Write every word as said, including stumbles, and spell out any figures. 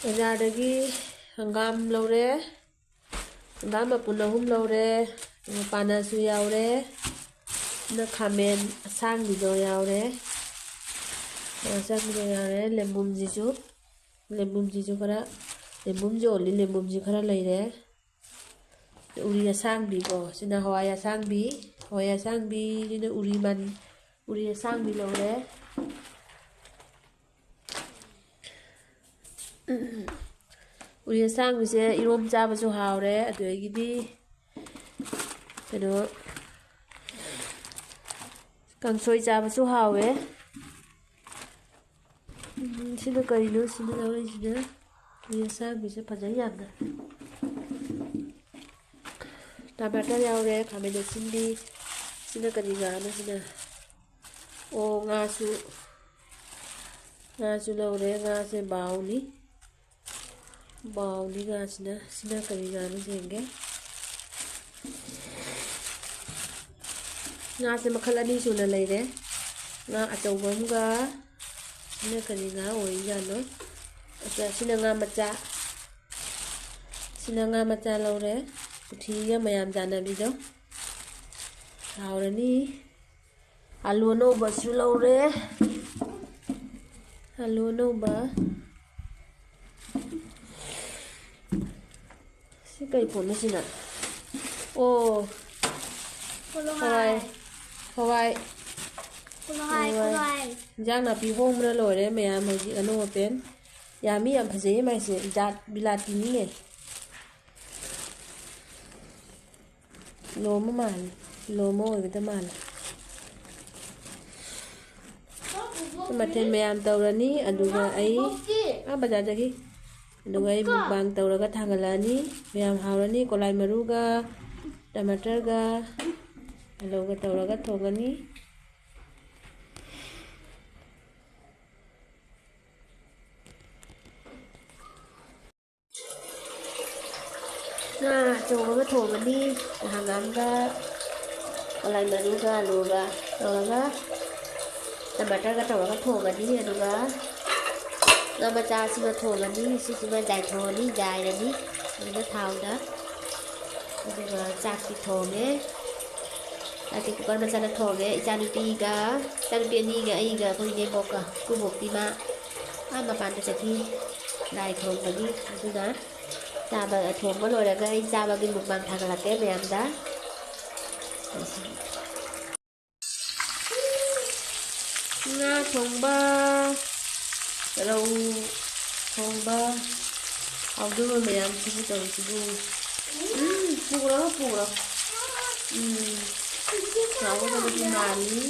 ꯕꯖꯥꯔꯗꯒꯤ ꯍꯪꯒꯥꯝ ꯂꯧꯔꯦ꯫ ꯍꯪꯒꯥꯝ ꯃꯄꯨꯟ ꯑꯍꯨꯝ ꯂꯧꯔꯦ꯫ ꯑꯗꯨꯒ ꯄꯥꯅꯁꯨ ꯌꯥꯎꯔꯦ꯫ ꯑꯗꯨꯅ ꯈꯥꯃꯦꯟ ꯑꯁꯥꯡꯕꯤꯗꯣ ꯌꯥꯎꯔꯦ꯫ ꯑꯁꯥꯡꯕꯤꯗꯣ ꯌꯥꯎꯔꯦ꯫ ꯂꯦꯕꯨꯝꯁꯤꯁꯨ, ꯂꯦꯕꯨꯝꯁꯤꯁꯨ ꯈꯔ, ꯂꯦꯕꯨꯝꯁꯤ ꯑꯣꯜꯂꯤ, ꯂꯦꯕꯨꯝꯁꯤ ꯈꯔ ꯂꯩꯔꯦ꯫ ꯎꯔꯤ ꯑꯁꯥꯡꯕꯤꯀꯣ, ꯁꯤꯅ ꯍꯋꯥꯏ ꯑꯁꯥꯡꯕꯤ, ꯍꯋꯥꯏ ꯑꯁꯥꯡꯕꯤꯁꯤꯅ ꯎꯔꯤ ꯃꯥꯟ-, ꯎꯔꯤ ꯑꯁꯥꯡꯕꯤ ꯂꯧꯔꯦ꯫ ꯎꯔꯤ ꯑꯁꯥꯡꯕꯤꯁꯦ ꯏꯔꯣꯝ ꯆꯥꯕꯁꯨ ꯍꯥꯎꯔꯦ, ꯑꯗꯨꯗꯒꯤꯗꯤ ꯀꯩꯅꯣ, ꯀꯥꯡꯁꯣꯏ ꯆꯥꯕꯁꯨ ꯍꯥꯎꯋꯦ꯫ ꯎꯝ, ꯁꯤꯅ ꯀꯔꯤꯅꯣ? ꯁꯤꯅ ꯂꯧꯔꯛꯏꯁꯤꯅ ꯎꯔꯤ ꯑꯁꯥꯡꯕꯤꯁꯦ ꯐꯖꯩ ꯌꯥꯝꯅ꯫ ꯇꯃꯥꯇꯔ ꯌꯥꯎꯔꯦ, ꯈꯥꯃꯦꯟ ꯑꯁꯤꯟꯕꯤ꯫ ꯁꯤꯅ ꯀꯔꯤ ꯉꯥꯅꯣ ꯁꯤꯅ? ꯑꯣ, ꯉꯥꯁꯨ, ꯉꯥꯁꯨ ꯂꯧꯔꯦ꯫ ꯉꯥꯁꯦ ꯕꯥꯎꯅꯤ, ꯕꯥꯎꯅꯤ ꯉꯥꯁꯤꯅ꯫ ꯁꯤꯅ ꯀꯔꯤ ꯉꯥꯅꯣ ꯌꯦꯡꯒꯦ꯫ ꯉꯥꯁꯦ ꯃꯈꯜ ꯑꯅꯤ ꯁꯨꯅ ꯂꯩꯔꯦ꯫ ꯉꯥ ꯑꯆꯧꯕ ꯑꯃꯒ, ꯁꯤꯅ ꯀꯔꯤ ꯉꯥ ꯑꯣꯏꯔꯤꯖꯥꯠꯅꯣ? ꯑꯗ ꯁꯤꯅ ꯉꯥ ꯃꯆꯥ, ꯁꯤꯅ ꯉꯥ ꯃꯆꯥ ꯂꯧꯔꯦ꯫ ꯄꯨꯊꯤꯒ ꯃꯌꯥꯝ ꯆꯥꯟꯅꯕꯤꯗꯣ꯫ ꯍꯥꯎꯔꯅꯤ꯫ ꯑꯥꯂꯨ ꯑꯅꯧꯕꯁꯨ ꯂꯧꯔꯦ꯫ ꯑꯥꯂꯨ ꯑꯅꯧꯕ꯫ ꯁꯤ ꯀꯩ ꯄꯣꯠꯅꯣ ꯁꯤꯅ? ꯑꯣ, ꯀꯣꯂꯣ ꯍꯋꯥꯏ꯫ ꯍꯋꯥꯏ꯫ ꯍꯋꯥꯏ꯫ ꯀꯣꯂꯣ ꯍꯋꯥꯏ, ꯍꯋꯥꯏ꯫ ꯀꯣꯂꯣ ꯍꯋꯥꯏ꯫ ꯏꯟꯖꯥꯡ ꯅꯥꯄꯤ ꯍꯣꯡꯕꯅ ꯂꯣꯏꯔꯦ ꯃꯌꯥꯝ ꯍꯧꯖꯤꯛ ꯑꯅꯧ ꯑꯄꯦꯟ꯫ ꯌꯥꯝꯃꯤ, ꯌꯥꯝ ꯐꯖꯩꯌꯦ ꯃꯥꯏꯁꯦ꯫ ꯖꯥꯠ ꯕꯤꯂꯥꯇꯤꯅꯤꯅꯦ꯫ ꯀꯤꯂꯣ ꯑꯃ ꯃꯥꯜꯂꯦ꯫ ꯀꯤꯂꯣ ꯑꯃ ꯑꯣꯏꯒꯗꯕ ꯃꯥꯜꯂꯦ꯫ ꯃꯊꯦꯜ ꯃꯌꯥꯝ ꯇꯧꯔꯅꯤ꯫ ꯑꯗꯨꯒ ꯑꯩ, ꯑꯥ, ꯕꯖꯥꯔꯗꯒꯤ꯫ ꯑꯗꯨꯒ ꯑꯩ ꯃꯨꯛꯕꯥꯡ ꯇꯧꯔꯒ ꯊꯥꯡꯒꯠꯂꯛꯑꯅꯤ꯫ ꯃꯌꯥꯝ ꯍꯥꯎꯔꯅꯤ꯫ ꯀꯣꯂꯥꯏ ꯃꯔꯨꯒ, ꯇꯃꯥꯇꯔꯒ, ꯑꯂꯨꯒ ꯇꯧꯔꯒ ꯊꯣꯡꯉꯅꯤ꯫ ꯉꯥ ꯑꯆꯧꯕ ꯑꯃ ꯊꯣꯡꯉꯅꯤ꯫ ꯍꯪꯒꯥꯝꯒ, ꯀꯣꯂꯥꯏ ꯃꯔꯨꯒ, ꯑꯂꯨꯒ ꯇꯧꯔꯒ, ꯇꯃꯥꯇꯔꯒ ꯇꯧꯔꯒ ꯊꯣꯡꯉꯅꯤ꯫ ꯑꯗꯨꯒ ꯉꯥ ꯃꯆꯥꯁꯤꯃ ꯊꯣꯡꯉꯅꯤ, ꯁꯤꯁꯤꯃ ꯌꯥꯏꯊꯣꯛꯑꯅꯤ, ꯌꯥꯏꯔꯅꯤ ꯐꯖꯅ ꯊꯥꯎꯗ꯫ ꯑꯗꯨꯒ ꯆꯥꯛꯇꯤ ꯊꯣꯡꯉꯦ꯫ ꯆꯥꯛꯇꯤ ꯀꯨꯀꯔ ꯃꯆꯥꯗ ꯊꯣꯡꯉꯦ꯫ ꯏꯆꯥꯅꯨꯄꯤꯒ, ꯏꯆꯥꯅꯨꯄꯤ ꯑꯅꯤꯒ ꯑꯩꯒ ꯑꯩꯈꯣꯏ ꯏꯅꯦꯝꯕꯣꯛꯀ꯫ ꯏꯀꯨꯕꯣꯛꯇꯤ ꯃꯥ ꯑꯥ ꯃꯄꯥꯟꯗ ꯆꯠꯈꯤ ꯂꯥꯏ ꯊꯣꯡꯕꯒꯤ꯫ ꯑꯗꯨꯅ ꯆꯥꯕ ꯊꯣꯡꯕ ꯂꯣꯏꯔꯒ ꯑꯩ ꯆꯥꯕꯒꯤ mukbang ꯊꯥꯒꯠꯂꯛꯀꯦ ꯃꯌꯥꯝꯗ꯫ ꯉꯥ ꯊꯣꯡꯕ, ꯔꯧ ꯊꯣꯡꯕ, ꯍꯥꯎꯗꯣꯔꯕ ꯃꯌꯥꯝꯁꯤꯕꯨ ꯇꯧꯔꯤꯁꯤꯕꯨ꯫ ꯎꯝ, ꯄꯨꯈ꯭ꯔꯣ, ꯄꯨꯈ꯭ꯔꯣ꯫ ꯎꯝ, ꯍꯥꯎꯒꯗꯕꯗꯤ ꯃꯥꯜꯂꯤ꯫